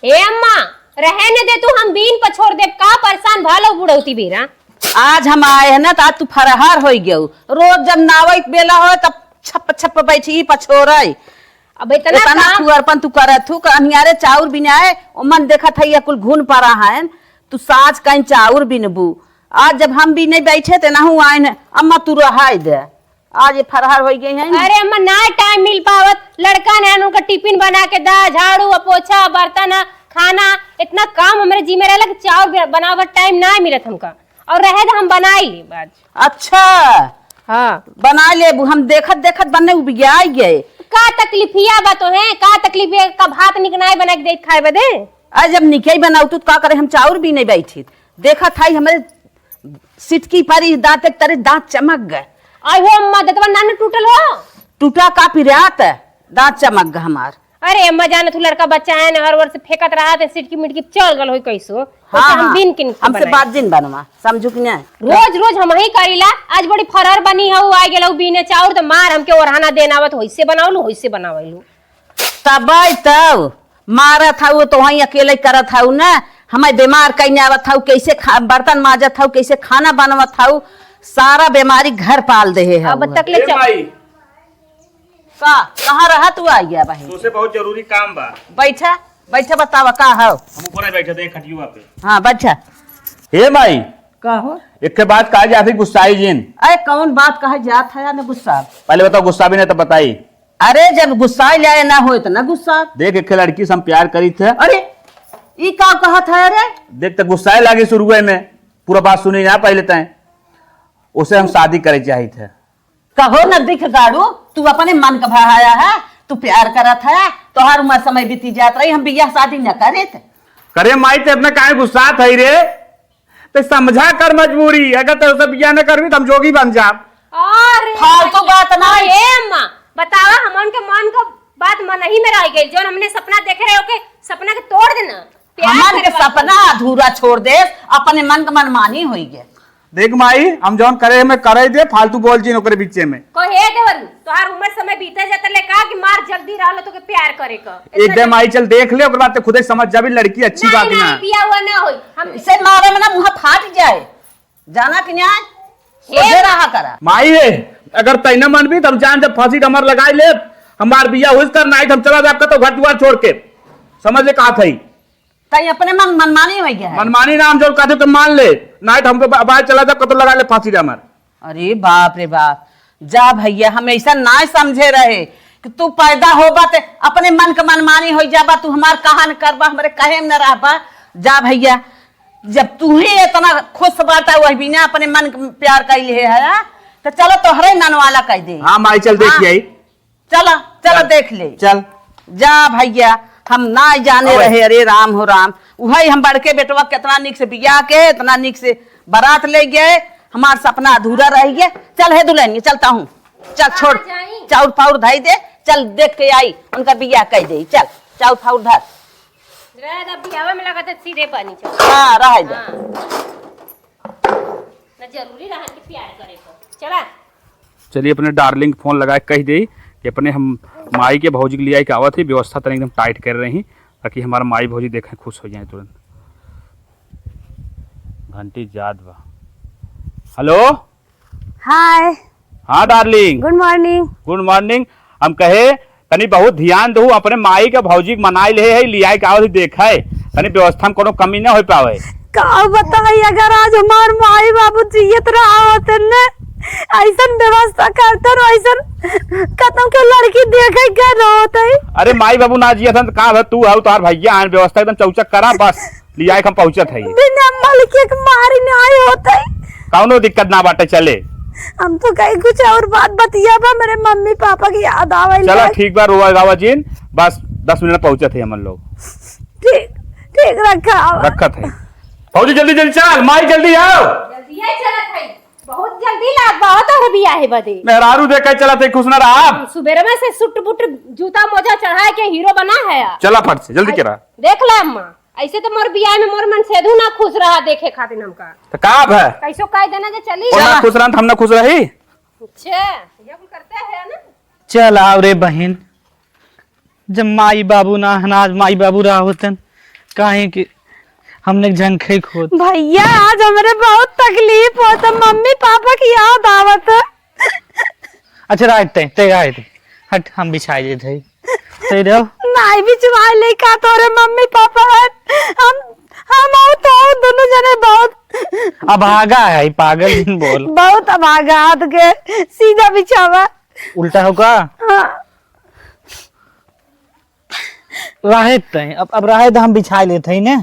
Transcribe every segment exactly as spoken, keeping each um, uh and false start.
ए अम्मा, रहे न दे तू, हम बीन पछोर देब, का परेशान भालो बुढ़ौती बेरा। आज हम आए हैं ना, तो आज तू फरहार होई गयो। रोज जब नावई के बेला होए, तब छप छप बैठी पछोरई। अब इतना इतना काम तू अरपन तू करत हूँ, अनियारे चाउर बिनाए, ओ मन देखत है, ये कुल घुन पड़ा है, तू साँझ कहीं चाउर बिनबू। आज जब हम भी नहीं बैठे, ते नहू आइन, अम्मा तू रहाई दे, आज ये फरहार हो गई है। अरे अम्मा, ना टाइम मिल पावत, लड़का ने उनका टिफिन बना के दा, झाड़ू, पोछा, बर्तन, खाना, इतना काम हमरे जिम्मे रहेला कि चाउर भी बनावे टाइम ना मिलत हमका। और रहे तो हम बनाई लेब आज। अच्छा, हाँ। बना लेबू, हम देखत देखत बने उबियाई गए। का तकलीफिया बा तोहे? का तकलीफिया? का भात निक नाय बना के देत खाए बदे? आ, जब निके बनाऊ तू का करे, हम चाउर भी नहीं बैठी। देखत है हमरे सिटकी पर ई दाँत एक तरे दाँत चमक गए। आई हो अम्मा, दतवा ना न टूटल हो? टूटा का पिरात, दाँत चमक गए हमार। अरे अम्मा, जाने तू लड़का बच्चा है ना, हर वर्ष फेंकत रहा थे, सिटकी मिटकी चल गल होई कैसो। हाँ, ओके, हम हाँ। बीन के निकल हमसे बनाई। बात जिन बनवा, समझू कि नहीं? रोज रोज हम ही करीला, आज बड़ी फरहर बनी है, वो आ गेल बीने चाउर, तो मार हमके ओरहाना देना आवत, होइसे बनावलू, होइसे बनावलू। तबई तब मारत हऊ, तो वहीं अकेले करत हऊ ना, हमें बीमार कइने आवत हऊ, कैसे खा-, बर्तन माजत हऊ, कैसे खाना बनवत हऊ, सारा बीमारी घर पाल देहे हऊ। अब तक ले ए चल। माई। का, कहाँ रहा तू? आ गया बहिन। तुझसे बहुत जरूरी काम बा। बैठा, बैठा, बतावा का हऊ? हम ऊपर ही बैठे थे खटियुआ पे। हाँ, बैठा। ए माई। का हो? एक के बात कहा जाती गुस्साई जिन। अरे कौन बात कहा जात है ना गुस्सा? पहले बताओ गुस्सा भी नहीं तो बताई। अरे, जब गुस्साए जाए ना होए, त ना गुस्सा। देख, एक लड़की से हम प्यार करी थे। अरे, ई का कहत है रे? देख, त गुस्साए लागी शुरुए में, पूरा बात सुनी ना पहले तय। उसे हम शादी करे चाहित है। कहो न दिख गाड़ू, तू अपने मन का बहाया है, तू प्यार करत है, तोहार उम्र समय बीती जात रही, हम बियाह शादी न करे थे। करे माई, ते इतना काहे गुस्सात है रे? ते समझा कर मजबूरी, अगर ते उसे बियाह न करबी, त हम जोगी बन जाब। अरे फालतू बात ना। ए अम्मा, बतावा, हमन के मन का बात मन ही में रह गइल, जौन हमने सपना देखे रहे, ओके सपना के तोड़ देना। प्यार हमन के करवा सपना अधूरा छोड़ देस, अपने मन के मनमानी होई गे। देख माई, हम जौन करे हमें करे दे, फालतू बोल जिन ओकरे बीचे में। कहे देवरू, तोहार उम्र समय बीते जाता ले का कि मार जल्दी रहलो तोके प्यार करे क। एक दे माई चल देख ले, ओकर बाद ते खुदे समझ जाबी लड़की अच्छी बात ना। बिया हुआ ना होई। हम इसे मारे में ना मुंह फाट जाए। जाना कि न्याय? हे सोझे रहा करा। माई रे, अगर तैना मनबी तब जान जब फांसी डमर लगाई ले, हमार बिया हुई कर नाइट हम चला जाब कतो घर दुआर छोड़ के। समझ ले कहा थई। तई अपने मन मनमानी हो गया है। मनमानी ना हम जौन कहते तो मान ले, नाइट हम तो बा-, बाहर चला जाब कतो लगा ले फांसी डमर। अरे बाप रे बाप, जा भैया, हम ऐसा ना समझे रहे कि तू पैदा होबा ते अपने मन के मनमानी हो जाबा, तू हमार कहा न करबा, हमरे कहे में न रहबा। जा भैया, जब तू ही इतना खुश बाटा, वही बिना अपने मन के प्यार कर लिए है, तो चलो तोहरे मन वाला कह दे। हाँ माई, चल देख हाँ। आई। चला, चला चल। देख ले। चल। जा भैया, हम ना जाने अबे। रहे, अरे राम हो राम। उहई हम बड़के बेटवा केतना निक से बियाह के, एतना निक से बारात ले गए, हमार सपना अधूरा रह गया। चल हे दुल्हनिया, चलता हूँ। चल छोड़, कहाँ जाई? चाउर फाउर धई दे, चल देख के आई, उनका बियाह कह दे। चल, चाउर फाउर धर। रह दा, बियाह में लगा तो सीधे पानी चल। हाँ, रह जा। हाँ। ना जरूरी रहन के प्यार करे को। चला। चलिए, अपने डार्लिंग फोन लगाए कह दे कि अपने हम माई के भौजी के लिए आए के आवत ही, व्यवस्था तनी एकदम टाइट कर रही, ताकि हमारा माई भौजी देखें, खुश हो जाए तुरंत। घंटी जात बा। हेलो। हाय। हाँ डार्लिंग। गुड मॉर्निंग। गुड मॉर्निंग। हम कहे तनी बहुत ध्यान दहू, अपने माई के भौजी के मनाई ले है, लियाई के आवत ही देखे, तनी व्यवस्था में कोनो कमी ना हो पावे। का बताई, अगर आज हमार माई बाबू जियत रहा होते न, ऐसन व्यवस्था करते न, ऐसन कतौ के लड़की देखे के न होते। अरे माई बाबू ना जियत हन त का भा, तू हऊ, तोहार भैया हन, व्यवस्था एकदम चौचक करा बस। लियाए के हम पहुंचत हई। बिना मलके के मारी नाई होतई। कौनो दिक्कत ना बाटे, चले। हम तो कहीं कुछ और बात बतिया बा, मेरे मम्मी पापा की याद आवे चलो लग। ठीक बा, रोवा गावा जिन, बस दस मिनट में पहुंचत हई हमन लोग। ठीक, ठीक रखा। रखत हई। भौजी जल्दी जल्दी चल, माई जल्दी आओ। जल्दी ही चलत हई, बहुत जल्दी लाग बा तोहरे बियाहे बदे। मेहरारू देखे चलत हई, खुश ना रहा। हम सुबेरे में से सुट बुट जूता मोजा चढ़ाए के हीरो बना है। चला फट से, जल्दी आई, करा। देख ले अम्मा, ऐसे तो मोर बियाह में मोर मन सेधू ना खुश रहा देखे खातिर हमका। तो का भा? कैसो कह देना जे चली। वो ना चला। खुश रहन, हम ना खुश रही। अच्छा, ये कुल करते हैं ना। चल आओ रे बहिन, जब माई बाबू ना हन, आज माई बाबू रहा होतन, काहे कि हमने झंखे खोद। भैया, आज हमरे बहुत तकलीफ होत, मम्मी पापा की याद आवत। अच्छा, राहत ते, ते राहत ते। हट, हम बिछाई देत हई। ते रहो। नाहीं बिछवाई ले का, तोरे मम्मी पापा हैं। हम, हम और तो और दोनों जने बहुत अभागा है, पागल जिन बोल। बहुत अभागा, हाथ के सीधा बिछावा। उल्टा हो का? हाँ। राहत ते, अब, अब राहत हम बिछाई लेत हई ने।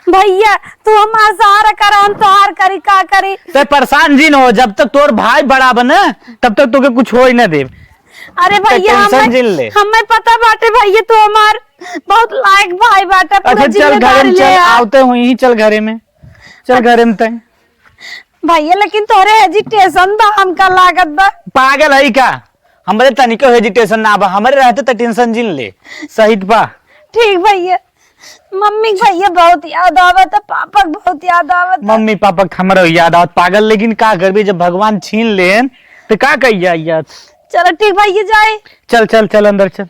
भैया, तू हमार सहारा कर, हम तोहार करी, का करी? ते परेशान जिन हो, जब तक तोर भाई बड़ा बने, तब तक तोके कुछ होई ना देब। अरे ते भैया, tension हमें, जिन ले। हमें पता बाटे भैया, तू हमार बहुत लायक भाई बाटे, पूरा अच्छा, चल घरे जिम्मेदारी में, ले चल, आ। आवते हुई ही, चल घरे में, चल घरे में ते। भैया, लेकिन तोरे hesitation बा, हमका लागत बा। पागल है का? हमरे तनिको hesitation ना बा, हमरे रहते त tension जिन ले, सहित बा। ठीक भैया, मम्मी के भैया बहुत याद आवत है, पापा के बहुत याद आवत है। मम्मी पापा के हमरो याद आवत पागल, लेकिन का करबी जब भगवान छीन लेन त का कहिया याद। चलो ठीक भैया जाए। चल चल चल अंदर चल,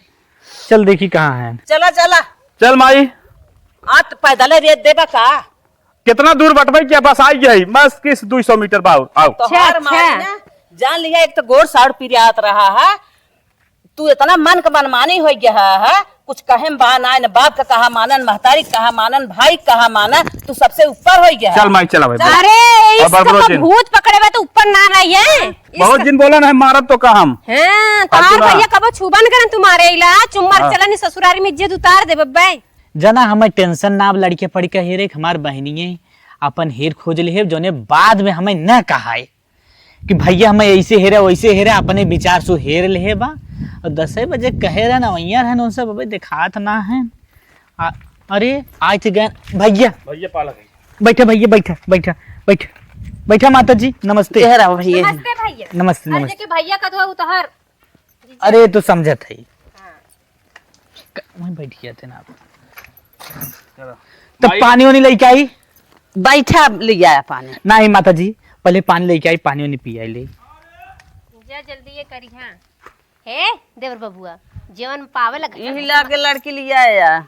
चल देखी कहाँ है। चला चला। चल माई। आ त पैदल रेत देबा का? कितना दूर बटबै क्या बस आई गई, बस किस दो सौ मीटर बाउर, आओ। तोहार अच्छा, माई अच्छा। ना, जान लिया, एक तो गोड़ साउर पिरियात रहा है, तू इतना मन का मनमानी हो गया है, कुछ कहे में बा ना, न बाप का कहा मानन, महतारी का कहा मानन, भाई का कहा मानन, तू सबसे ऊपर हो गया है। चल माई, चला भाई, चल। अरे, अब इसका बड़बड़ो तो जिन। भूत पकड़े बा तो ऊपर ना रही है। बहुत इसका दिन बोला ना, मारब तो का हम। हाँ, फालतू तोहार ना। भैया कबो छुबन करन तुम्हारे इला, चुम्मर हाँ। चलन ससुरारी में इज्जत उतार दे बब्बे। जना हमें tension ना, अब लड़के पढ़ के हेरे, हमार बहनिये अपन हेर खोज ले, जौने बाद में हमें न कहाए कि भैया हमें ऐसे हेरे, वैसे हेरे, अपने विचार से हेर ले बा। और दसे बजे कहे रहे ना, वैया रहे ना, उनसे बबे दिखात ना है। आ, अरे, आज तो गए भैया। भैया पाला गई। बैठा भैया, बैठा, बैठा, बैठा, बैठा माता जी, नमस्ते। ये रहा भैया। नमस्ते भैया। नमस्ते, अरे नमस्ते। देखिए भैया का तो उतहर। अरे, तो समझत है। हाँ। क-, वहीं बैठ गया थे ना आप। चलो। तो भाई। पानी वानी लेके आई? बैठा, ले आया पानी। नहीं माता जी, पहले पानी लेके आई, पानी वानी पी आई ले। जा जल्दी ये करी, हाँ। हे देवर बबुआ, जेवन पावे लगा यही लागे लड़की ले आया।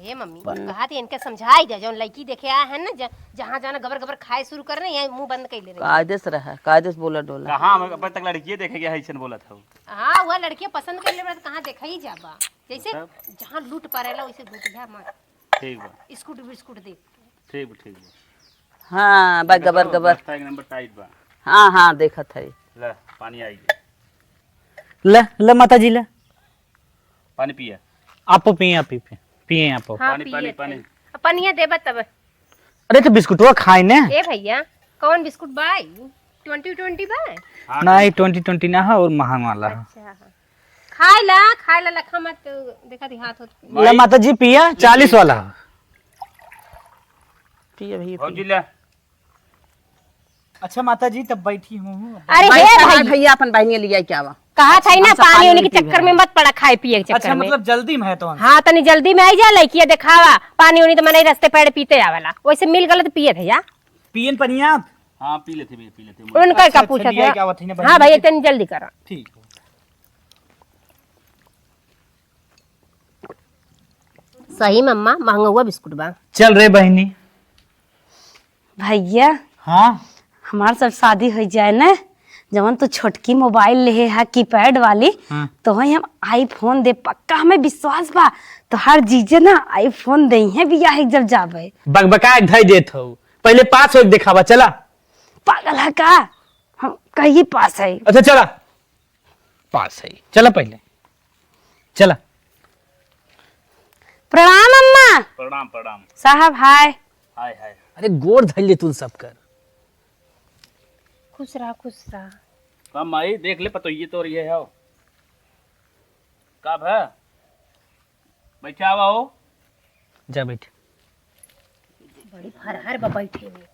हे मम्मी, कहा थी इनके समझाई दे, जौन लड़की देखे आया है ना, ज-, जहाँ जाना गबर गबर खाए शुरू कर ना, यहाँ मुंह बंद कर ले रही। कायदे से रहा, कायदे से बोला डोला। कहाँ हम अब तक लड़किए देखे गया है, ऐसन बोलत हो। हाँ, वह लड़कियाँ पसंद कर लेबा तो कहाँ देखा ही जाबा। जैसे तब? जहाँ लूट पड़ेला वैसे घुटिया मत। ठीक बा। स्कूट बिस्कुट दे। ठीक बा, ठीक बा। हाँ, बा गबर गबर। रास्ता एक नंबर टाइट बा। हाँ, हाँ, देखत है। ले, पानी आई गया। ले, ले माता जी ले। पानी पिए। आपो पिए, आप पिए, पिए आपो। हाँ, पानी, पिए पानी, थे। पानी। अब पनिया देबा तब। अरे तो बिस्कुटवा खाए ने। ए भैया, कौन बिस्कुट बा ई? ट्वेंटी ट्वेंटी बा? हाँ, नहीं, ट्वेंटी ट्वेंटी ना है और महंग वाला है। अच्छा, हाँ। खाए ला, खाए ला, लखा मत, देखा दी हाथ होत। ले माता जी पिया, चालीस वाला है। पिया भैया, भौजी पिया। ले। अच्छा माता जी, तब बैठी हूँ। अरे भाई, हे कहाँ भाई। भैया अपन बहनिया लिया क्या हुआ? कहा था ही ना, हम सब पानी पानी उनी के नहीं पी चक्कर रहे में हैं। मत पड़ा, खाए पिए के अच्छा, चक्कर में। मतलब जल्दी में है तो हम। हाँ, तनी जल्दी में आई जा, लइकिया देखावा, पानी उनी तो मने रस्ते पैर पीते आवेला, वैसे मिल गल तो पिए थे या। पियन पनिया आप? हाँ, पी लेते भैया, पी लेते। उनका अच्छा, का अच्छा, पूछत लिया है? क्या हुआ थी ना हाँ बहनिया भाई, के? तनी जल्दी करा। ठीक। सही में अम्मा, महंगवा बिस्कुट बा। चल रे बहिनी। भैया, हाँ? हमार सब शादी हो जाए न, जवन तू छोटकी मोबाइल लेहे हा कीपैड वाली, हाँ। तो हम iPhone दे, पक्का हमें विश्वास बा, तोहार जीजे ना iPhone देइहे बियाह के जब जाबे। बकबका के धई देत हो, पहले पास होके देखावा, चला। पागल है का? हम कहिए पास है। अच्छा चला, पास है, चला पहले। चला। प्रणाम अम्मा। प्रणाम, प्रणाम। साहब, हाय। हाय, हाय। अरे, गोड़ धइले तुन सब कर। खुश रहा, खुश रहा। का माई, देख ले, पतोहिए तोर ये है। का भा? बैठा हुआ हो। जा बैठ। बड़ी फरहर बा बैठे में।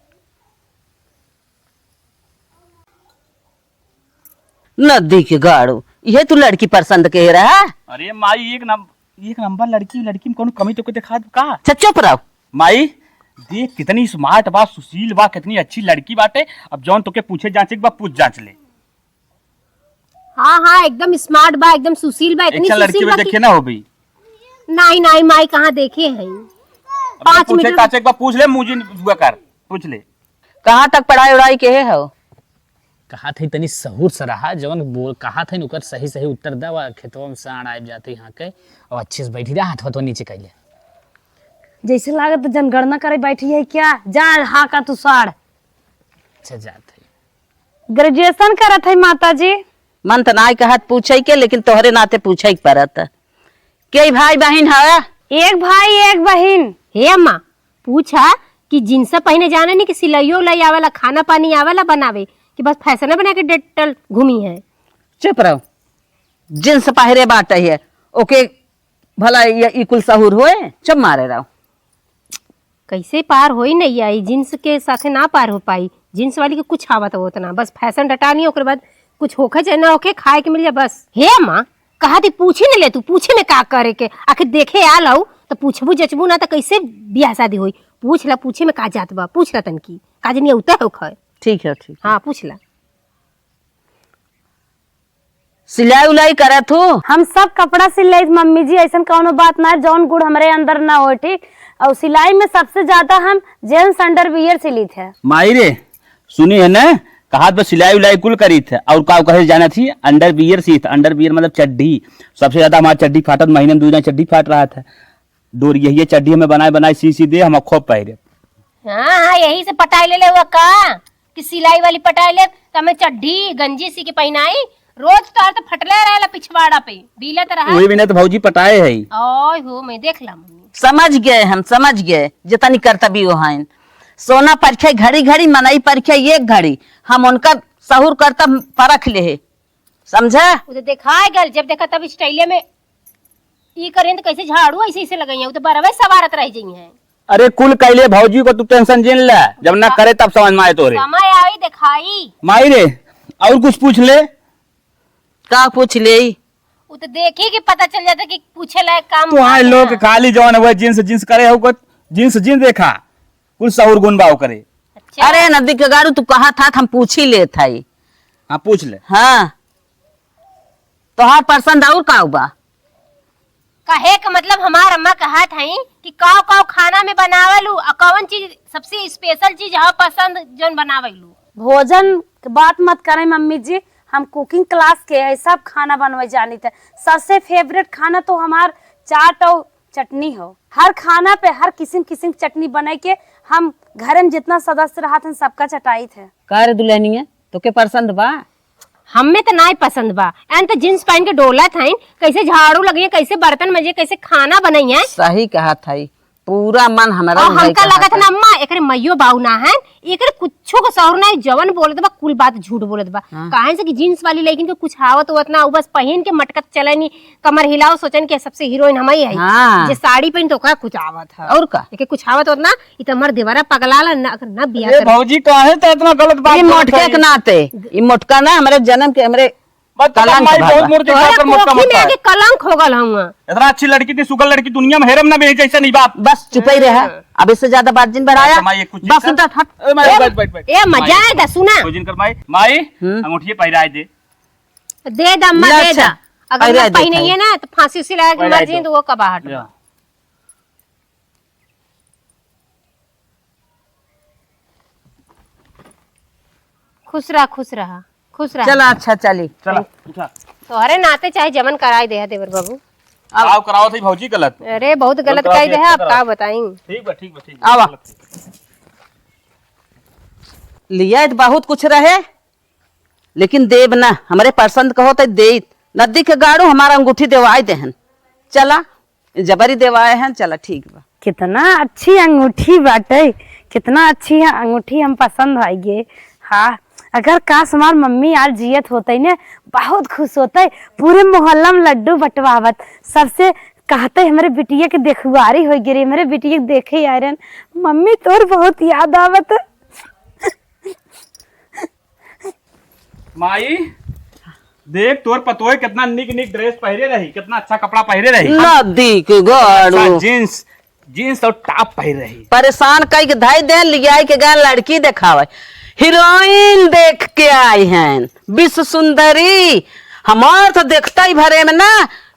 नदी के गाड़ू, इहे तू लड़की पसंद के रहा? अरे माई, एक नम-, एक नंबर लड़की, लड़की में कौनो कमी तोके देखात बा का? अच्छा, चुप रहो। माई, देख कितनी smart बा, सुशील बा, कितनी अच्छी लड़की बाटे। अब जौन तोके पूछे जांचे के बा, पूछ जांच ले। हाँ, हाँ, एकदम smart बा, एकदम सुशील बा, इतनी अच्छा लड़की सुशील में बा कि देखे ना हो भाई। नहीं, नहीं, माई कहाँ देखे हैं? अब पाँच पूछे मिनट। काचे एक बार पूछ ले, मुझे दुआ कर, पूछ ले। कहाँ तक पढ़ाई उढ़ाई के है हो? कहा थे तनी सहूर से रहा, जवन बोल कहा थे ओकर सही सही उत्तर दे। वा खेतवा में साँड़ आइब जाते यहाँ के, और अच्छे से बैठी रहा, हाथ हथवा नीचे कैले। जैसे लागत जनगणना करे बैठी है क्या? जा हाँ का तू साँड़। अच्छा जात है। Graduation करत है माता जी। मन त नाय कहत पूछे के, लेकिन तोहरे नाते पूछे के परत। के भाई बहिन हवा? एक भाई एक बहिन। हे अम्मा, पूछा कि jeans पहिने जाने नहीं कि सिलाइयो उलाई आवेला, खाना पानी आवेला बनावे, कि बस fashion बना के डेटल घूमी है। चुप रहो, jeans पहिरे बाटे है, ओके भला ये ई कुल सहूर होए? चुप मारे रहो। कैसे पार होई नैया, ई jeans के साथे ना पार हो पाई। Jeans वाली के कुछ आवत हो उतना, बस fashion डटानी, ओकरे बाद कुछ होखे चाहे ना होखे, खाए के मिल जाए बस। हे माँ, कहा थी पूछी न ले तू, पूछे में का करे के? आखिर देखे आल हऊ, त पूछबू जचबू ना त कैसे बियाह शादी होई? पूछ ला, पूछे में का जात बा, पूछ ला तनकी, का जनिया उतर हो खाए। ठीक है, ठीक है। हाँ, पूछ ला। सिलाई उलाई करत हो? हम सब कपड़ा सिल लेत मम्मी जी, ऐसन कौनो बात ना है, जौन गुण हमरे अंदर ना हो, ठीक। और सिलाई में सबसे ज्यादा हम gents underwear सिलित है। माई रे, सुनी है ना, कहा तो सिलाई उलाई कुल करी थे, और का कहे जाना थी, underwear सी थे, underwear मतलब चड्ढी। सबसे ज्यादा हमारा चड्ढी फाटत, महीने में दो दिन चड्ढी फाट रहा था। डोरी यही चड्ढी हमें बनाए बनाए सी सी दे, हम खूब पहिरे। हाँ, हाँ, यही से पटाई ले ले हुआ का कि सिलाई वाली पटाई ले, त हमें चड्ढी गंजी सी के पहनाई। रोज तोहर तो फटले रहेला पिछवाड़ा पे, बीलत रहा। वही बिना तो भौजी पटाए है। ओए हो, मैं देख ला मम्मी। समझ गए हम, समझ गए, जितनी करतबी वो हैं। सोना परखे घड़ी घड़ी, मनई परखे एक घड़ी, हम उनका सहूर करतब परख ले है, समझा? वो तो देखाए गल, जब देखा तब स्टाइले में ई करें तो कैसे झाड़ू ऐसे ऐसे लगाई है, वो तो बरवे सवारत रह जाई है। अरे कुल कैले भौजी को तू tension जिन ले, जब ना करे तब समझ में आए तोरे। समय आई दिखाई। माई रे, और कुछ पूछ ले। का पूछ ले? वो तो देखी कि पता चल जाता कि पूछे लायक काम तू आए लोग खाली जौन हुआ jeans jeans करे हो, jeans jeans देखा, कुछ सहूर गुण बाव करे। अच्छा। अरे नदी के गाड़ू, तू कहा था, हम पूछ ही लेत हई। हाँ, पूछ ले। हाँ, तोहार पसंद और का बा? कहे के मतलब हमार अम्मा कहत हई कि काव काव खाना में बनावेलू, आ कौन चीज सबसे special चीज है पसंद जौन बनावेलू? भोजन के बात मत करें मम्मी जी, हम cooking class के है, सब खाना बनवे जानी थे। सबसे favourite खाना तो हमार चाट और चटनी हो। हर खाना पे हर किसिम किसिम के चटनी बनाई के हम घरे में जितना सदस्य रहत हैं सबका चटाइत है। का रे दुल्हनिया, तोके पसंद बा? हमें तो नाई पसंद बा। एन तो jeans पहन के डोलत हईन, कैसे झाड़ू लगिए, कैसे बर्तन मजे, कैसे खाना बनइए। सही कहत हई, पूरा मन हमरा और उहे हमका कहत लगत है। ना अम्मा, एकरे मइयो बाऊ ना है, एकरे कुछो को सहूर ना है, जवन बोलत बा कुल बात झूठ बोलत बा। हाँ। काहे से कि jeans वाली लइकिन के कुछ आवत होत ना, उ बस पहिन के मटकत चलेनी, कमर हिलाओ, सोचन के सबसे heroine हमई है। हाँ। जे साड़ी पहन तो ओकरा कुछ आवत है। और का? एके कुछ आवत होत ना, ई त हमार देवरा पगलाला ना, अगर ना बियाह ए कर भौजी, काहे त इतना गलत बात ये बोलत मोटके है? के नाते, ई मोटका ना हमरे जन्म के, हमरे बस तो कलंक माई बा। बहुत मूर्ति तोहरा खाकर मोटका कोखी में मोटका। आके कलंक हो गल हूँ। इतना अच्छी लड़की थी, सुगर लड़की दुनिया में हेरम ना मिली जैसे नहीं बाप। बस चुप ही रहा। हाँ। अब इससे ज्यादा बात जिन बढ़ाया। अच्छा, माई, एक कुछ बस चीज उनका कर। हट। ए, माई, ए, बैठ, बैठ, बैठ। ए, मजा माई, आएगा, सुना। भोजन कर माई। माई, हम्म। अंगूठी पहिराए दे। दे दा, अम्मा, ले दे अच्छा। दा। अगर पहिराए ना दे, पहिराए। पहिनिए ना, तो फांसी उसी लगा के मर जाए, तो वो कबाहट बा। खुश रहा, खुश रहा, खुश रहा। चला, अच्छा, चली। चला, उठा। तोहरे नाते चाहे जमन कराई दे है देवर बाबू। अब आओ, कराओ थी भौजी गलत। अरे, बहुत गलत कराई दे है, अब का बताई। ठीक बा, ठीक बा, ठीक बा। आवा। गलत। लिया तो बहुत कुछ रहे, लेकिन देब ना, हमरे पसंद कहो तो देइत। नदी के गाड़ू हमारा अंगूठी देवाई देहन। चला, जबरी देवाए हैं, चला ठीक बा। कितना अच्छी अंगूठी बाटे, कितना अच्छी है अंगूठी, हम पसंद आई गे। हाँ, अगर काश हमार मम्मी आज जियत होते ने, बहुत खुश होते, पूरे मोहल्ला में लड्डू बंटवावत, सबसे कहते हमरे बिटिया के देखुआरी हो गे रे, हमरे बिटिया के देखे आए रहन, मम्मी तोर बहुत याद आवत। माई, देख तोर पतोह कितना निक निक dress पहिरे रही, कितना अच्छा कपड़ा पहिरे रही। नदी के गाड़ू। अच्छा jeans, jeans और top पहिरे रही। परेशान कई के धई दे, लियाई के गए लड़की देखावे। Heroine देख के आई हैं, विश्व सुंदरी। हमार तो देखता ही भरे में ना,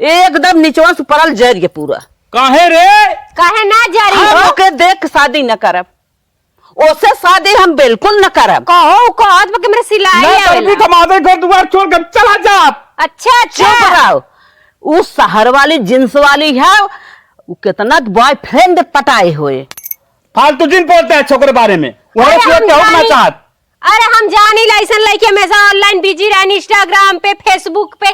एकदम निचवा से ऊपरल जर गए पूरा। काहे रे? काहे ना जा रही हम हो? ओके देख शादी न करब, ओसे शादी हम बिल्कुल न करब। कहो, कहत बा कि मेरे सिलाई ना आवेला। करबी त हम आधे घर दुआर छोड़ के चला जाब। अच्छा, अच्छा। चुप रहो। उ शहर वाली जींस वाली है, उ कितना बॉयफ्रेंड पटाए हुए। फालतू जिन बोलते हैं छोकरे बारे में, वह अरे, हम सोचते हो ना जानी। चाहत। अरे हम जानी ला, ऐसन लइके हमेशा online busy रहन, Instagram पे, Facebook पे,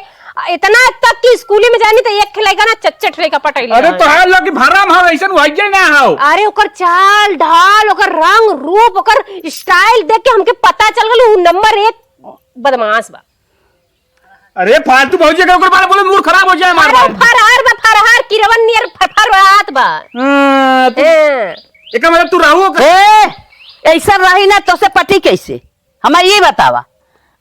इतना तक कि स्कूल में जानी तो एक लइका ना चच्चट लइका पटैले अरे रहन। तो हाल लो कि भरम हो, ऐसन वही ना हो। अरे ओकर चाल ढाल, ओकर रंग रूप, ओकर style देख के हमके पता चल गल, उ नंबर एक बदमाश बा। अरे फालतू भौजी के ओकर बारे बोले, मूड खराब हो जाए हमार अरे बारे। फरहार बा, फरहार, किरवन नियर फरफरात बा। हाँ, तू हाँ। एकर मतलब तू रहू ओकर ए, ऐसा रही ना तो से पटी कैसे? हमें ये बतावा।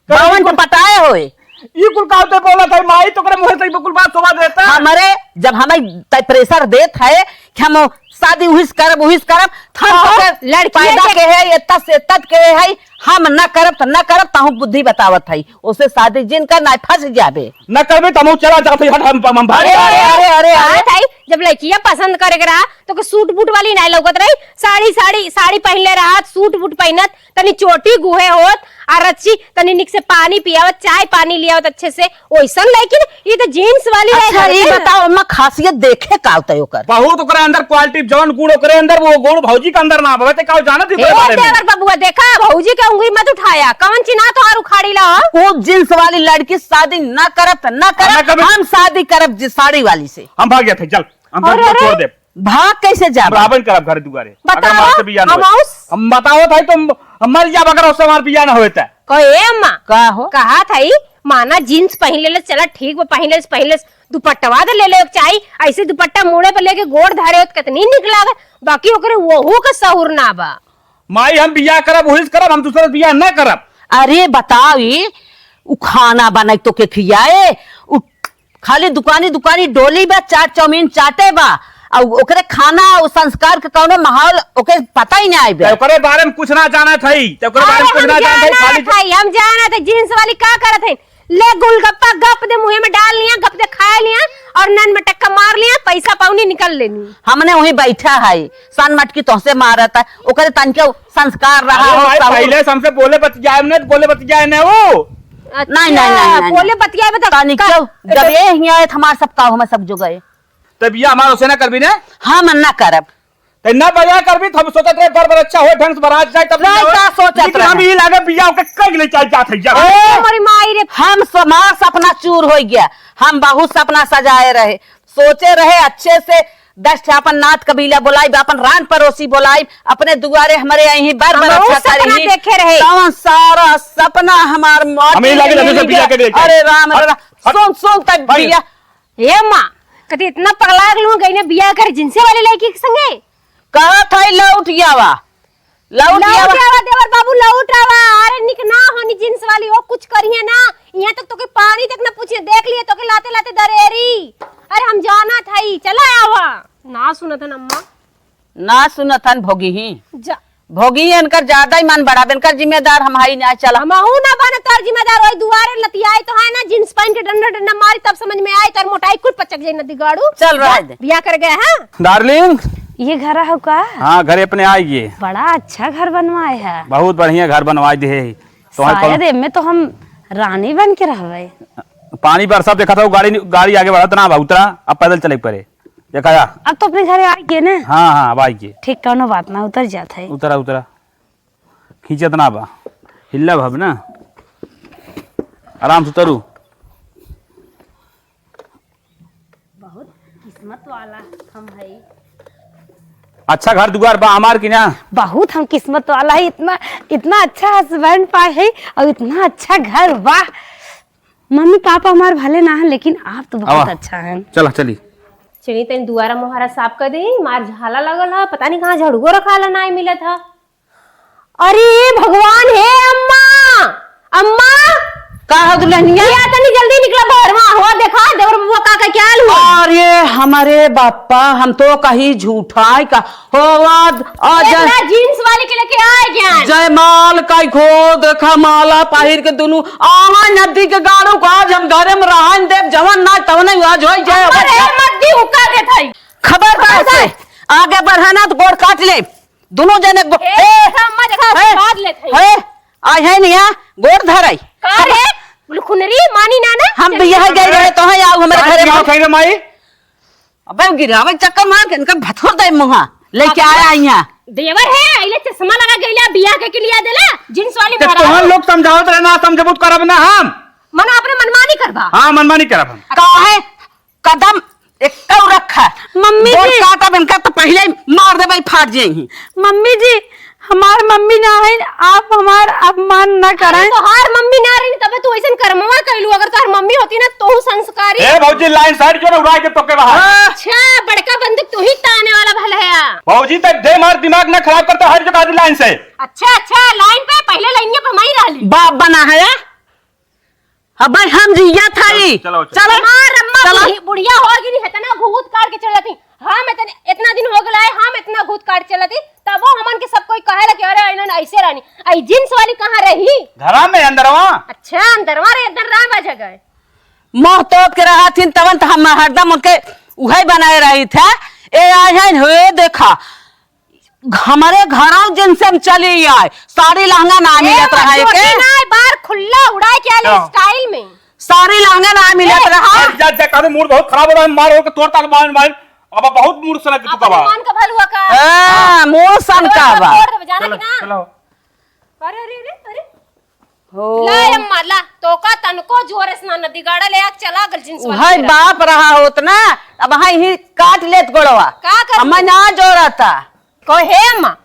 कौन तो पटाए होए? ई कुल का होते बोला था, माई तो ओकरे मुंह से ई कुल बात शोभा देता। हमरे, जब हमें तय pressure देत है कि हम शादी उहिस करब, उहिस करब, हम हाँ, तो के लड़किए पैदा के के है, ये तस, ये तत के है, हम न करब त न करब, ताहू बुद्धि बतावत है। ओसे शादी जिन कर ना फंस जाबे। न करबे त हम चला जात है, हट, हम, हम भाग अरे, जात है। अरे, अरे, अरे। बात है, जब लड़किया पसंद करे के रहा, तो के सूट बूट वाली नहीं लौकत रही, साड़ी, साड़ी, साड़ी पहनले रहा, सूट बूट पहनत, तनी चोटी गुहे होत, आ रची तनी निक से पानी पियावत, चाय पानी लियावत अच्छे से, ओइसन लइकिन, ई तो जींस वाली रहे अच्छा, घर ई के। बताओ, अम्मा, खासियत देखे का होता है ओकर? बहुत ओकरे अंदर quality, जौन गुण ओकरे अंदर, वो गुण भौजी के अंदर ना बा। ते का जानत ही ए, ओकरे बारे में? देवर बबुआ, देखा, भौजी के उंगली मत उठाया, कौन चिन्हा तोहार उखाड़ी ला हो? वो जींस वाली लड़की शादी ना करब त ना करब, ना करब। हम शादी करब जी साड़ी वाली से। हम भाग जाते, चल, हम अरे, भाग अरे। छोड़ दे। भाग कैसे जाब? हम रहबे न करब घर दुआरे। बताओ, अगर हमार से बियाह न होए। हम बतावत है तो हम, हम मर जाब अगर उससे हमार बियाह न होए त। कहो, ए अम्मा। का हो? कहा था ई, माना जींस पहन ले, ले, चला ठीक बा, पहन ले, पहन ले, दुपट्टवा दे ले ले, एक चाही, ऐसे दुपट्टा मुड़े पे लेके गोड़ धरे होत, कितनी निक लागत, बाकी ओकरे वहू के सहूर ना बा। माई, हम बियाह करब, वही से करब, हम दूसरे से बियाह ना करब। अरे बताओ, ई उ खाना बनाई तो के खियाए, उ खाली दुकानी दुकानी डोली बा, चाट चाउमीन चाटे बा, आ ओकरे खाना, उ संस्कार के कौनो माहौल ओके पता ही ना आइबे। तो ओकरे बारे में कुछ ना जानत हई, तो ओकरे बारे में अरे कुछ हम ना जानत हई, जानत खाली हई, हम जानत हई, जींस वाली का करत हई, ले गोलगप्पा गप दे मुंह में डाल लिया, गप दे खाए लिया और नन में टक्का मार लिया, पैसा पौनी निकल लेनी। हमने वहीं बैठा है, सन मटकी तोहसे मारत है, ओकरे तनके संस्कार रहा अरे हो, भाई, कहू। पहले से हमसे बोले बतियाए ने, बोले बतियाए ने वो। अच्छा, नहीं, नहीं, नहीं, नहीं, बोले नहीं। बतियाए में तो तनिक का क्यों? जब ये हियाँ आए, तो हमार सब काहू में सब जो गए। तब ये हमार ओसे ना करबी ने? हम ना करब। तो ना बजा करबी, तो हम सोचत रहे, बर बर अच्छा हो, ढंग से बरात जाए, तब नहीं, बियाह होए। का सोचत लेकिन हम रहे? ये लागे बियाह के कई ले चल जात है, जा। ए, मोरी माई रे। हम, हमार सपना चूर हो गया। हम बहुत सपना सजाए रहे, सोचे रहे अच्छे से, दस ठे अपन नात कबीला बोलाइब, अपन रान पड़ोसी बोलाइब, अपने दुआरे हमरे यहीं बर बर हमहू अच्छा सपना करी। देखे रहे। तवन सारा सपना हमार माटी हम यही लागे में लगे से मिल बिया गया। के लेके। अरे राम, हट, अरे राम। हट। सुन, सुन तक भाई। बिया। ए माँ, कति इतना पगला गेलू गई ने बिया कर जींस वाली लड़की के संगे? कहत है लौट आवा। लौट लौट आवा। आवा देवर बाबू, लौट आवा। अरे निक ना होनी जींस वाली, वो कुछ करिए ना। यहाँ तक तोके पानी तक ना पूछिए, देख लिए तोके लाते लाते दरेरी। अरे हम जाना था ही, चला आवा। ना सुनत हन अम्मा। ना सुनत हन भोगी ही। जा। भोगी ही, इनकर ज्यादा ही मन बड़ा, इनकर जिम्मेदार हम हाई ना, चला। हमहू ना बने तोर जिम्मेदार, वही दुआरे लतियाई तो है ना, जींस पहन के डंडा डंडा मारी, तब समझ में आई, तोर मोटाई कुल पचक जाई नदी गाड़ू। चल रहा जा, दे। बिया कर गया है। Darling। ये घर हो का? हाँ, घरे अपने आ गए। बड़ा अच्छा घर बनवाए है। बहुत बढ़िया घर बनवाए दे है। तो हमारे शायद कौन एमे तो हम रानी बन के रहबे। पानी बरसा देखा था, वो गाड़ी, गाड़ी आगे बढ़त ना बा, उतरा, अब पैदल चले पड़े। देखा जा। अब तो अपने घरे आ गए ना? हाँ, हाँ, अब आ गए। ठीक, कौनो बात ना, उतर जात है। उतरा, उतरा। खींचत ना बा। हिल्ला भब ना। आराम से उतरू। बहुत किस्मत वाला हम हई। अच्छा घर दुआर बा हमार की ना? बहुत हम किस्मत वाला है, इतना, इतना अच्छा husband पाए है और इतना अच्छा घर, वाह। मम्मी पापा हमार भले ना है, लेकिन आप तो बहुत आवा। अच्छा हैं। चला, चली। चली, तनी दुआरा मोहारा साफ कर दे, मार झाला लगल है, पता नहीं कहाँ झड़ुओ रखाला, ना मिलत है। अरे भगवान, हे अम्मा, अम्मा! का हो दुल्हनिया? या तनी जल्दी निकला बहरवा, हो देखा, देवर बबुआ का, का क्या हाल हुआ? अरे हमारे बापा, हम तो कहीं झूठा है का? हो आज, आज इतना जींस वाली के लेके आए क्या? जयमाल का खो देखा, माला पहिर के दुनू आवा नदी के गाड़ू को आज हम घरे में रहन देब, जवन ना तवने आज होई जाए। अरे मत दी, हुक्का देत हई। खबरदार से आगे बढ़ा ना तो गोड़ काट ले। दोनों जने गो-, ए, ए, देखा, अम्मा, देखा, ए, आशीर्वाद लेत है। ए, आ है नहीं, आ, गोड़ धराई। का रे? लुखुनरी, मानी ना ना? हम बियाह गए रहे तो है, आओ हमारे का घरे दिमाग में। खाई रे माई? अबे गिरावे चक्कर मार के इनका भथुर दे मुहा। लेके आया यहाँ। देवर है, अइले चश्मा लगा गइला, बियाह के, के लिया देला, जींस वाली तो भरा तोहन हो। लोग समझावत रहे ना, समझबूत करब ना हम। मनो अपने मनमानी करबा। हाँ, मनमानी करब हम। का है? कदम एक तो रखा। मम्मी गोड़ जी। काटब इनका तो पहिले ही मार देबे, फाट जाई। मम्मी जी, हमार मम्मी ना है, आप हमार अपमान ना अरे, करें। तोहार मम्मी ना रही, तबे तू ऐसन करमवा कइलू। अगर तोहार मम्मी होती ना, तो संस्कारी। ए भौजी, लाइन साइड जो ना उड़ा के तोके बाहर। अच्छा, बड़का बंदूक तू ही ताने वाला भल है। भौजी, तो दे मार, दिमाग ना खराब करता, हर जगह लाइन से। अच्छा, अच्छा, लाइन पे पहले लाइन पे हम ही रहली। बाप बना है। अबे हम जिया था ई। चलो, चलो, चलो। चलो। हमार अम्मा चलो। बुढ़ी-, बुढ़िया हो गई, इतना घूत काट के चल जाती। हम इतने, इतना दिन हो गया है, हम इतना घूत काट चलती, तब वो हमन के सब कोई कहे ला कि अरे इन्हन ऐसे रहनी। आई जींस वाली कहाँ रही? घरा में अंदरवा। अच्छा, अंदरवा रहे, अंदर रहा बा जगह। मोह तोप के रहा थी तवन तो हम हरदम उनके उहे बनाए रही थे। ए आ जाइन हो देखा, हमरे घरौ जिनसे हम चली आए, साड़ी लहंगा ना ए, मिलत रहा जोटी एके। ना, बार खुल्ला उड़ाए के आले क्या? स्टाइल में। साड़ी लहंगा ना मिलत ए, रहा। जा, जा, कहते मूड बहुत खराब हो रहा है, मार हो के तोड़ तार बांध, बांध। अब बहुत मूड सनक चुका अपने बा। मन का भल हुआ का? हाँ, मूड सनका बा। तोड़ देबे, जाने चलो, के ना। चलो। अरे, अरे, अरे, अरे। हो। ला अम्मा, ला, तोका तनको जोर से ना नदी गाड़ा ले आ, चला गल जींस वाली उहै तेरा। बाप रहा होत ना, अब हाँ ही काट लेत गोड़वा। का कर हमें ना जोरता। कहो, "हे अम्मा,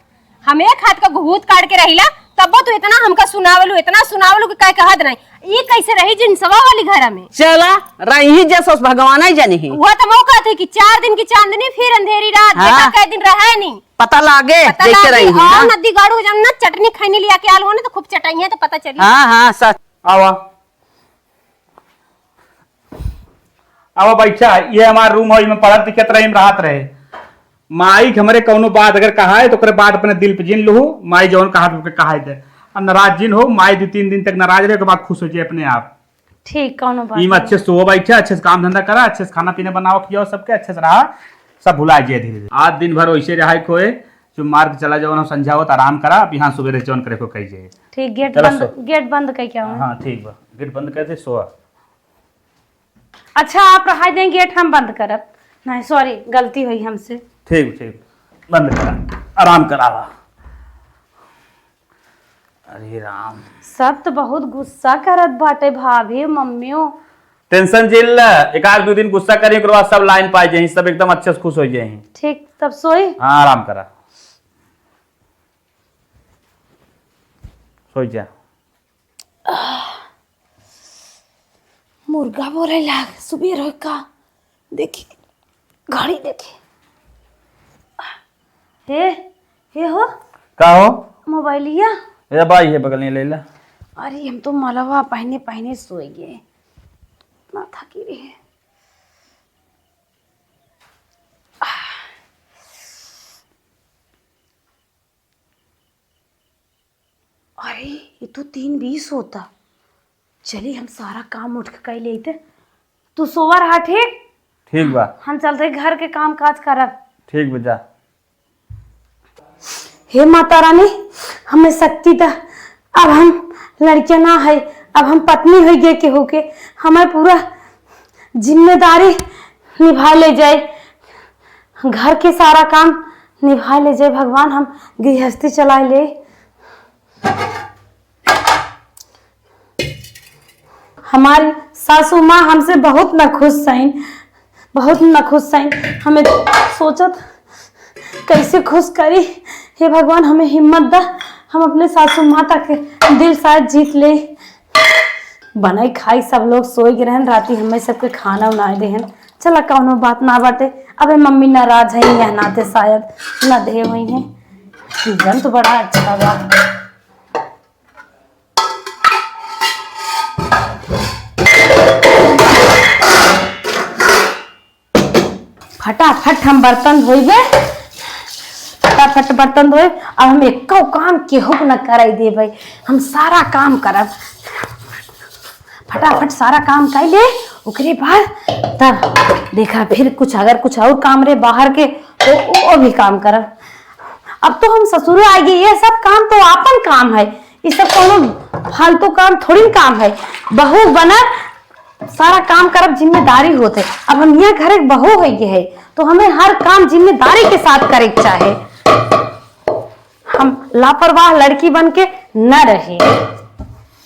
हम एक हाथ का घूत काट के रहिला, तब तू इतना हमका सुनावलू, इतना सुनावलू कि कह कहत नहीं। ई कैसे रही जींसवा वाली घर में?" चला, रही जस भगवान ही जानी ही। वह तो मौका थे कि चार दिन की चांदनी फिर अंधेरी रात, हाँ। देखा कै दिन रहा नहीं। पता लागे, पता देखे लागे, रही हूँ, हाँ, हाँ। नदी गाड़ू जब ना चटनी खैनी लिया के आलू हो ना, तो खूब चटाई है, तो पता चली। हाँ, हाँ, सच। आवा। आवा, बैठा। ये हमार रूम हो, इमे पढ़त लिखत रहे, इमे रहत रहे। माई के हमरे कौनो बात अगर कहा है, तो ओकरे बात अपने दिल पे जिन लूहू। माई जौन कहा, तो ओके कहा है दे। अब नाराज जिन हो, माई दो तीन दिन तक नाराज रहे, ओके बाद खुश हो जाए अपने आप। ठीक, कौनो बात इमे नहीं। अच्छे से सो बैठे, अच्छे से काम धंधा करा, अच्छे से खाना पीना बनावा, खियावा सबके, अच्छे से रहा, सब भुला जाए धीरे धीरे। आज दिन भर वैसे रहा खोए, चुप मार के चला जाओ ना, संझा होत आराम करा, अब यहाँ सुबह जौन करे को कही जाए। ठीक, गेट चलो बंद, सो। गेट बंद कई क्या हुआ? हाँ, ठीक बा, गेट बंद कर दे, सोआ। अच्छा, आप रहा दें, गेट हम बंद करब। नहीं, सॉरी, गलती हुई हमसे। ठीक, ठीक, बंद करा, आराम करावा। अरे राम। सब तो बहुत गुस्सा करत बाटे भाभी, मम्मियों। टेंशन झेल ल, एक आध दो दिन गुस्सा करी, ओकर बाद सब लाइन पाई जाई, सब एकदम अच्छे से खुश हो जाई। ठीक, तब सोई? हाँ, आराम करा, सोई जा। मुर्गा बोले लाग, सुबह रोए का। देखी, घड़ी देखी। हे, हे हो। का हो? मोबाइलिया। ए भाई, हे बगल में ले ला। अरे, हम तो मलवा पहने पहने सोए गए। ना थकी रही। अरे, ये तो तीन बीस होता। चली, हम सारा काम उठ के कर लेते। तू सोवा रहा, ठीक? ठीक बा। हम चलते घर के काम काज करब। ठीक बा, जा। हे माता रानी, हमें शक्ति दा। अब हम लड़कियां ना है, अब हम पत्नी हो गए के होके हमें पूरा जिम्मेदारी निभा ले जाए, घर के सारा काम निभा ले जाए भगवान, हम गृहस्थी चला ले। हमारी सासू माँ हमसे बहुत नाखुश सैन, बहुत नाखुश सैन। हमें सोचत कैसे खुश करी, हे भगवान हमें हिम्मत दा, हम अपने सासू माता के दिल शायद जीत ले। बनाई खाई, सब लोग सोई के रहन, राती हमें सबके खाना उनाए देहन। चला, कौनो बात ना बाटे, अबे मम्मी नाराज है, यह नाते शायद ना दे हुई है। सीजन तो बड़ा अच्छा बा। फटाफट हम बर्तन धोइबे, फटाफट बर्तन धोए। अब हम एको काम केहू के न कराई देबे, हम सारा काम करब। फटाफट सारा काम कर ले, ओकरे बाद तब देखा फिर कुछ, अगर कुछ और काम रहे बाहर के तो वो भी काम करब। अब तो हम ससुर आ गए, ये सब काम तो आपन काम है, ये सब कोनो फालतू काम थोड़ी काम है। बहू बनब, सारा काम करब, जिम्मेदारी होते। अब हम यहाँ घर के बहू हो गए है तो हमें हर काम जिम्मेदारी के साथ करे के चाहे। हम लापरवाह लड़की बन के न रहे।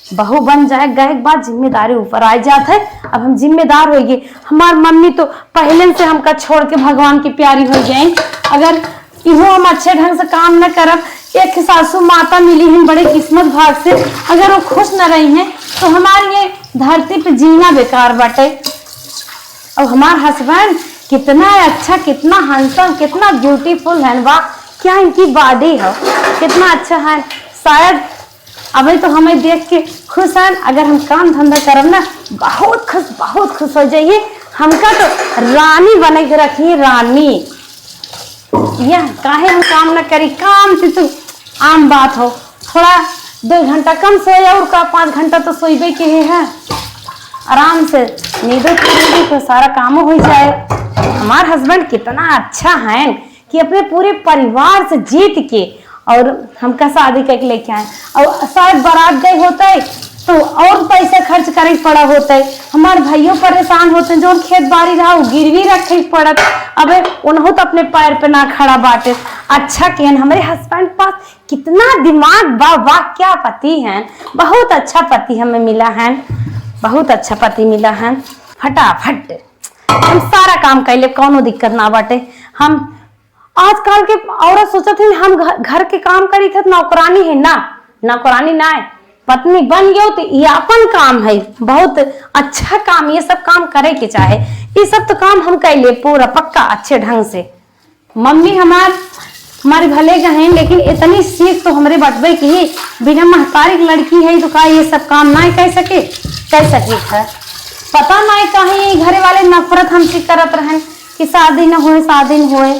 बहू बन जाए गए के बाद जिम्मेदारी ऊपर आ जात है। अब हम जिम्मेदार हो गए। हमार मम्मी तो पहले से हमका छोड़ के भगवान की प्यारी हो गई। अगर इहो हम अच्छे ढंग से काम न करब, एक सासू माता मिली हैं बड़े किस्मत भाग से, अगर वो खुश न रही हैं तो हमार ये धरती पे जीना बेकार बाटे। और हमार हस्बैंड कितना अच्छा, कितना हैंडसम, कितना ब्यूटीफुल है, वाह क्या इनकी बॉडी है, कितना अच्छा है। शायद अबे तो हमें देख के खुश हैं, अगर हम काम धंधा करब ना बहुत खुश, बहुत खुश हो जाइए। हमका तो रानी बने के रखिए, रानी। यह काहे हम काम ना करी, काम से तो आम बात हो, थोड़ा दो घंटा कम सोए और का, पाँच घंटा तो सोइबे के ही है। आराम से नींदो पूरी भी तो सारा कामो हो जाए। हमार हस्बैंड कितना अच्छा है कि अपने पूरे परिवार से जीत के और हमका शादी करके लेके आए। और शायद बारात गए होते तो और पैसा खर्च करे के पड़ा होते। हमार भाइयों परेशान होते, जो खेत बाड़ी रहा वो गिरवी रखे के पड़त। अबे उन्हों तो अपने पैर पे ना खड़ा बाटे। अच्छा केहन हमरे हस्बैंड के पास कितना दिमाग बा, वाह क्या पति हैं, बहुत अच्छा पति हमें मिला है, बहुत अच्छा पति मिला है। फटाफट हम सारा काम कर ले, कौनो दिक्कत ना बाटे। हम आजकल के औरत सोचत है हम घ-, घर के काम करी थे तो नौकरानी है ना, नौकरानी ना है, पत्नी बन गयो तो ये अपन काम है, बहुत अच्छा काम, ये सब काम करे के चाहे। ये सब तो काम हम कर ले पूरा पक्का अच्छे ढंग से। मम्मी हमार, हमारे भले का हैं, लेकिन इतनी सीख तो हमरे बटबे की ही। बिना महतारी की लड़की है तो का ये सब काम ना कर सके, कर सके है। पता ना काहे ये घरे वाले नफरत हमसे करत रहन कि शादी न होए, शादी न होए।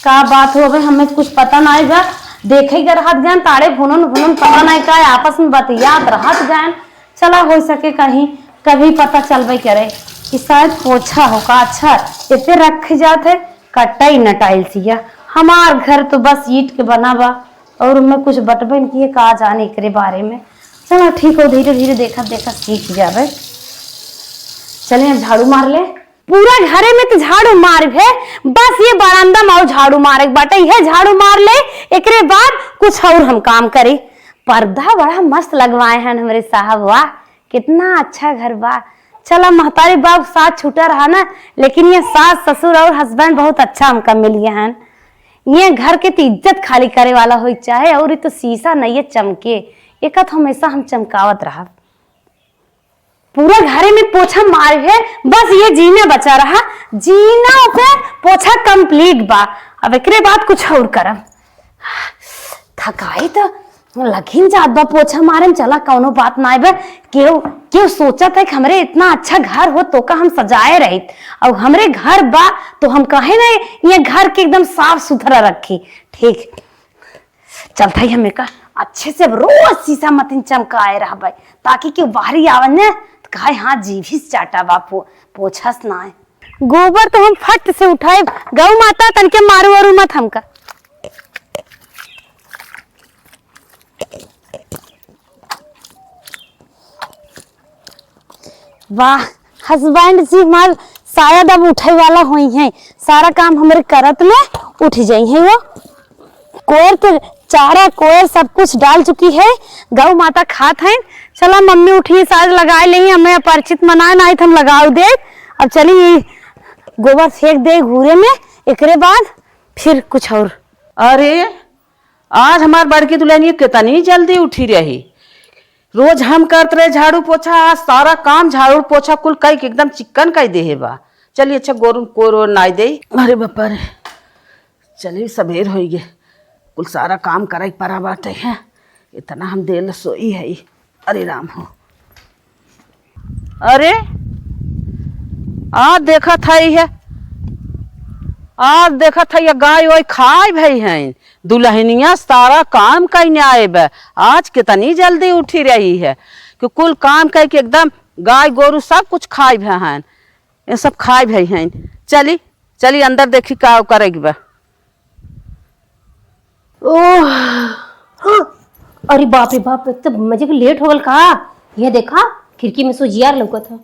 का बात हो गए, हमें कुछ पता ना बा। देखे के रहत गए, ताड़े भुनन भुनन पता ना का आपस में बतियात रहत गए। चला हो सके कहीं कभी पता चलबे करे कि शायद पोछा हो का। अच्छा, इतने रख जात है, कटाई न टाइल्स या। हमार घर तो बस ईंट के बना बा और मैं कुछ बटबे न किए, का जाने एकरे बारे में। चला ठीक हो, धीरे धीरे देखत देखत सीख जाबे। चले अब झाड़ू मार ले। पूरा घरे में तो झाड़ू मार है, बस ये बरामदा में और झाड़ू मारे के बाटे, यह झाड़ू मार ले, एकरे बाद कुछ और हम काम करी। पर्दा बड़ा मस्त लगवाए हैं हमरे साहब, वाह कितना अच्छा घर बा। चला महतारी बाप साथ छूटा रहा ना, लेकिन ये सास ससुर और हस्बैंड बहुत अच्छा हमका मिल गया है। ये घर के तो इज्जत खाली करे वाला होई चाहे, और ये तो शीशा नहीं है चमके, एक तो हमेशा हम चमकावत रहा। पूरा घरे में पोछा मार है, बस ये जीना बचा रहा, जीना पे पोछा कंप्लीट बा। अब एकरे बाद कुछ और करब। थकाई तो लगिन जात बा पोछा मारे में। चला कौनो बात नाय बा। केहू, केहू सोचत है कि हमरे इतना अच्छा घर हो तो का हम सजाए रहित, और हमरे घर बा तो हम कहे ना ये घर के एकदम साफ सुथरा रखी। ठीक, चलता ही हम एका अच्छे से अब रोज शीशा मतिन चमकाए रहबे, ताकि केहू बाहरी आवे न तो कहे हाँ जीभिस चाटा बा पो-, पोछस नाय। गोबर तो हम फट से उठाए, गौ माता तनके मारू वारू मत हमका। वाह, हस्बैंड जी हमार शायद अब उठे वाला होई हैं, सारा काम हमरे करत में उठ जाई हैं वो। कोयर के चारा, कोयर सब कुछ डाल चुकी है, गौ माता खात हैं। चला मम्मी उठी, साज लगाए ले, हमें अपरिचित मनाए ना आई तो हम लगाओ दे। अब चली गोबर फेंक दे घूरे में, एकरे बाद फिर कुछ और। अरे, आज हमार बड़की दुल्हनिया कितनी जल्दी उठी रही। रोज हम करत रहे झाड़ू पोछा, आज सारा काम झाड़ू पोछा कुल कई के एकदम चिक्कन कई देहे बा। चलिए, अच्छा, गोरू कोर ओर नाई दे। अरे बापा रे, चलिए, सबेर होई गे, कुल सारा काम करे के परा बाटे है, इतना हम देर ले सोई है। अरे राम हो। अरे, आ देखत है, आ देखत है, ये गाय वाय खाए भई हैं। दुल्हनिया सारा काम कइने आए बे, आज कितनी जल्दी उठी रही है कि कुल काम कइ के एकदम गाय गोरू सब कुछ खाइ भे हैं, ये सब खाइ भे हैं। चली, चली अंदर देखी का करे के बा। ओह, हाँ। अरे बाप रे बाप, एक तो मजे के लेट हो गल का। ये देखा, खिड़की में से उजियार लौकत है।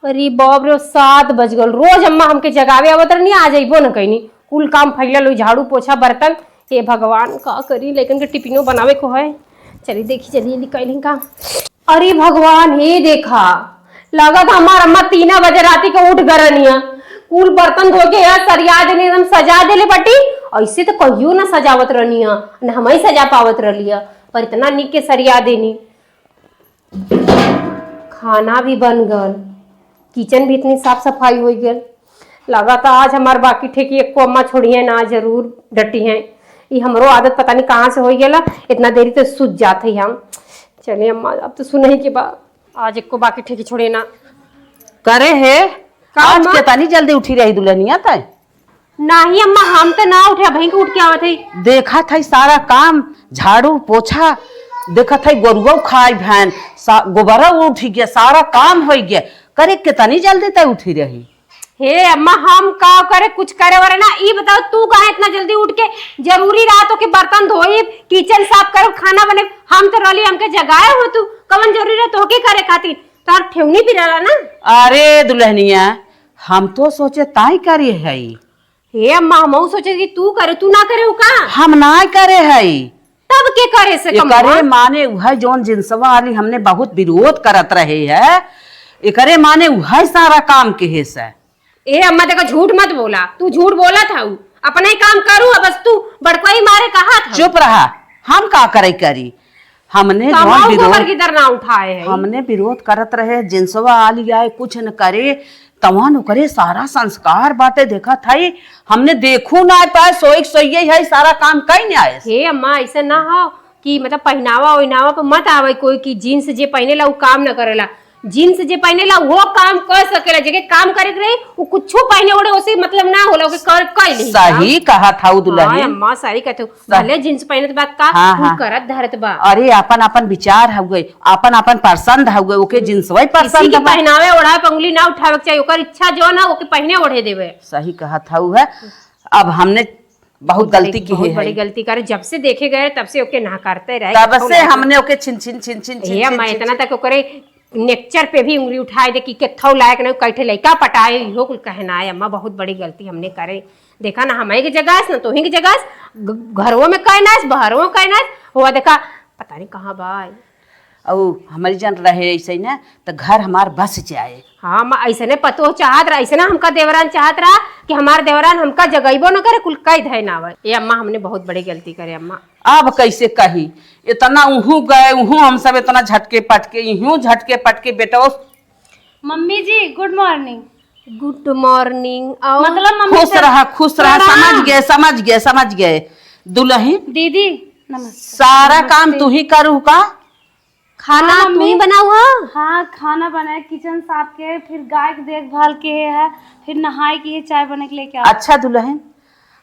अरे बाप रे, सात बज गल। रोज अम्मा हमके जगावे आवत रहनी, आज अइबो न कइनी। कुल काम फैलल होई, झाड़ू, पोछा, बर्तन। हे भगवान, का करी, लइकन के टिफिनो बनावे को है। चली देखी, चली निकाली का। अरे भगवान, हे देखा, लगत हमार अम्मा तीन बजे राती के उठ गए रहनिया। कुल बर्तन धो के यहाँ सरिया देने, एकदम सजा देले बाटी। ऐसे तो कहियो ना सजावत रहनिया, न हमही सजा पावत रहलिया, पर इतना निक के सरिया देनी। खाना भी बन गल, किचन भी इतनी साफ सफाई हो गल। लगा था आज हमार बाकी ठेकी एको अम्मा छोड़िए ना, जरूर डटी हैं। ई हमरो आदत पता नहीं कहाँ से हो गेला, इतना देरी तो सुत जात है हम। चलिए अम्मा, अब तो सुनही के बा। आज एको बाकी ठेकी छोड़े ना। करे है, का आज अम्मा? केतनी जल्दी उठी रही दुल्हनिया तय? नाही अम्मा, हम तो ना उठे, अबहीं के उठ के आवत है। देखत है सारा काम, झाड़ू पोछा, देखत है गोरुआ खाए भैन, सा-, गोबरा उठ गया, सारा काम हो गया। करे केतनी जल्दी तय उठी रही। हे अम्मा, हम का करे, कुछ करे वाले ना। ई बताओ, तू काहे इतना जल्दी उठ के, जरूरी रहा तो कि बर्तन धोई, किचन साफ करब, खाना बने? हम तो रहली, हमके जगाए हो तू, कवन जरूरी रहे तोहके करे खातिर? तोहर ठेहुनी भी रहला ना। अरे दुल्हनिया, हम तो सोचे ताई करी है। हे अम्मा, हमहू सोचे कि तू करे, तू ना करे हो का? हम ना करे है। तब के करे से ये कमवा? करे माने उहै जौन जिनसवा वाली हमने बहुत विरोध करत रहे है, एकरे माने उहै सारा काम केहे से। ए अम्मा, देखो, झूठ मत बोला, तू झूठ बोलत हऊ, अपना ही काम करू, अब बस तू बड़कई मारे कहा था। चुप रहा, हम का करे करी? हमने जौन कमाऊ गोबर विरोध, की दर ना उठाए है। हमने विरोध करत रहे, जिनसवा आली आए, कुछ न करे, तवन ओकरे सारा संस्कार बाटे, देखत हई, हमने देखू ना पाए, सोई के सोइये है, सारा काम कई न आए। हे अम्मा, ऐसे ना हो कि मतलब पहनावा ओहनावा पे मत आवे कोई कि जींस जे पहनेला उ काम न करेला। जींस जे पहनेला वो काम कर सकेला, जेके काम करे के रही, उ कुछो पहने ओढ़े, ओसे मतलब ना होला, ओके कर, कर ली सही काम। कहा था उ दुल्हन। हाँ अम्मा, सही कहते हो। सही। भले जींस पहनत बा का, हाँ, कुल हाँ। करत धरत बा। अरे, आपन आपन विचार हउए, आपन आपन पसंद हउए, ओके जींस वही किसी पसंद के बा। पहनावे ओढ़ावे पे उंगली ना उठावे के चाहिए, ओकर इच्छा जो ना, ओके पहने ओढ़े देवे। सही कहत हउ है। अब हमने बहुत बहुत बड़ी, गलती की बहुत है। बड़ी गलती करे, जब से देखे गए तब से ओके ना करते रहे, तब कथौ से ना हमने ओके छिन छिन छिन छिन छिन हे छिन अम्मा, छिन इतना छिन। तक ओकरे नेक्चर पे भी उंगली उठाए दे कि केथौ लायक नहीं, कैठे लइका पटाए, इहो कुल कहना है अम्मा, बहुत बड़ी गलती हमने करे। देखा ना, हमारे के जगह ना तोही के जगह, घरों में कहना है, बहरों में कहना है, हुआ देखा पता नहीं कहाँ बा। अउ हमारी जान रहे ऐसे ही ना, तो घर हमार बस जाए। हाँ अम्मा, ऐसे ने पतो चाहत रहा, ऐसे ना हमका देवरान चाहत रहा कि हमार देवरान हमका जगइबो न करे, कुल कह धै ना आवे। ए अम्मा, हमने बहुत बड़ी गलती करे अम्मा। अब कैसे कही, इतना उहू गए, उहू हम सब इतना झटके पटके, इहू झटके पटके बेटो। मम्मी जी, गुड मॉर्निंग। गुड मॉर्निंग। और मतलब मम्मी खुश से रहा, खुश रहा, प्रणाम। समझ गए, समझ गए, समझ गए। दुल्हन, दीदी, नमस्ते। सारा काम नमस्ते। तू ही करू का? खाना हाँ, तू ही मम्मी। बनाऊ हा? हाँ, खाना बनाए, किचन साफ के, फिर गाय के देखभाल के है, फिर नहाए के, चाय बने के लेके आओ। अच्छा दुल्हन,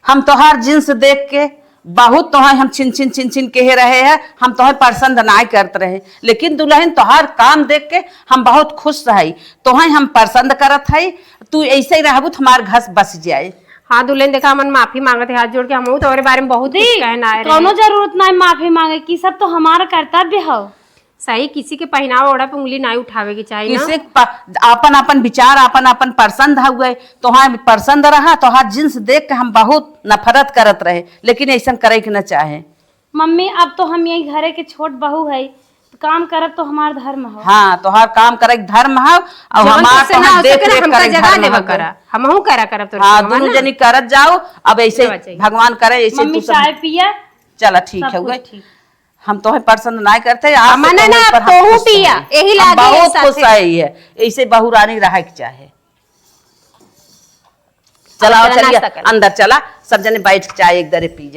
हम तोहार जींस देख के बहुत तोहार हम छिन छिन छिन छिन कहे रहे हैं, हम तोहार पसंद नाय करत रहे, लेकिन दुल्हन तोहार काम देख के हम बहुत खुश रही, तोहार हम पसंद करत हई। तू ऐसे ही रहबू तो हमार घस बस जाए। हाँ दुल्हन, देखा हमन माफी मांगत है हाथ जोड़ के, हमहू तोहरे बारे में बहुत कुछ दी, कहना है रहे। कौनो जरूरत ना है माफी मांगे की, सब तो हमारा कर्तव्य हो। सही, किसी के पहनावा ओढ़ा पे उंगली नाई उठावे के चाही ना। किसी प-, आपन आपन विचार, आपन आपन पसंद हउए, तोहार पसंद रहा, तोहार जींस देख के हम बहुत नफरत करत रहे, लेकिन ऐसन करे के न चाहे। मम्मी, अब तो हम यही घरे के छोट बहू है, तो काम करब तो हमार धर्म हो। हाँ, तोहार काम करे के धर्म हो, और जवन हमार तुझसे ना तोहार हो देख सके ना, रेख हमका करे के जगह धर्म देवा हो। करा, हमहू करा करब तोर हाँ, संगवा दोनों ना। जनी करत जाओ, अब ऐसे लेवा चाहिए। भगवान करे, ऐसे मम्मी, तू सब चाय पिया। चला, ठीक सब है, कुछ उहे। ठीक। हम तोहे पसंद ना करते, आज से मने तोहे ना, ऊपर हम तोहू खुश पिया, हैं। यही हम लागे बहुत साथे। खुश है, ये ऐसे बहू रानी रहे के चाहे। चला, चला, चलिए, नाश्ता कर। अंदर चला, सब जने बैठ के चाय एक दरे पी जाए।